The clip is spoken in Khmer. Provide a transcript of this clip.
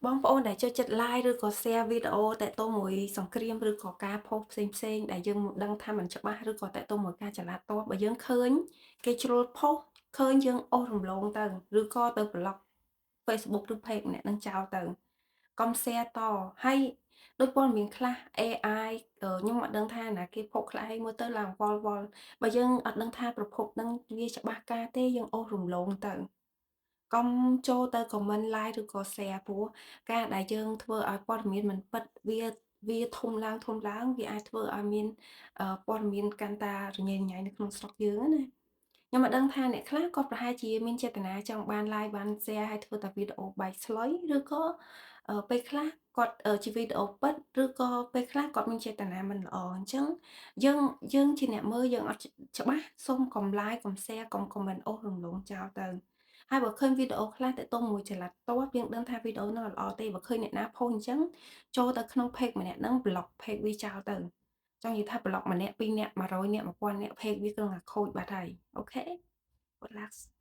បងប្អូនដែលចូលចិត្ត like ឬក៏ share វីដេអូទាក់ទងមួយសង្គ្រាមឬក៏ការផុសផ្សេងៗដែលយើងមិនដឹងថាมันច្បាស់ឬក៏ទាក់ទងមួយការចល័តទ័ពបើយើងឃើញគេជ្រុលផុសឃើញយើងអូសរំលងទៅឬក៏ទៅ block Facebook ឬ page ម្នាក់នឹងចោលទៅកុំ share តហើយដូចព័ត៌មានខ្លះ AI ខ្ញុំអត់ដឹងថាណាគេផុសខ្លះឲ្យមើលទៅឡើងវល់វល់បើយើងអត់ដឹងថាប្រភពនឹងវាច្បាស់ការទេយើងអូសរំលងទៅកុំចូលទៅ comment like ឬក៏ share ព្រោះការដែលយើងធ្វើឲ្យព័ត៌មានមិនពិតវាវាធំឡើងធំឡើងវាអាចធ្វើឲ្យមានព័ត៌មានកាន់តែរញ៉េរញ៉ៃនៅក្នុងស្រុកយើងណាខ្ញុំមិនដឹងថាអ្នកខ្លះគាត់ប្រហែលជាមានចេតនាចង់បាន like បាន share ហើយធ្វើតែវីដេអូបែកស្លុយឬក៏ពេលខ្លះគាត់ជាវីដេអូពិតឬក៏ពេលខ្លះគាត់មានចេតនាមិនល្អអញ្ចឹងយើងយើងជាអ្នកមើលយើងអត់ច្បាស់សូមកុំ like កុំ share កុំ comment អូសរំលងចោលទៅហើយបើឃើញវីដេអូខ្លះទាក់ទងមួយចល័តទ័ពយើងដឹងថាវីដេអូហ្នឹងអត់ល្អទេបើឃើញអ្នកណាផុសអញ្ចឹងចូលទៅក្នុង page ម្នាក់ហ្នឹង block page វាចោលទៅចង់និយាយថា block ម្នាក់2នាក់100នាក់1000នាក់ page វាគ្រាន់តែខូចបាត់ហើយ OK. Good luck.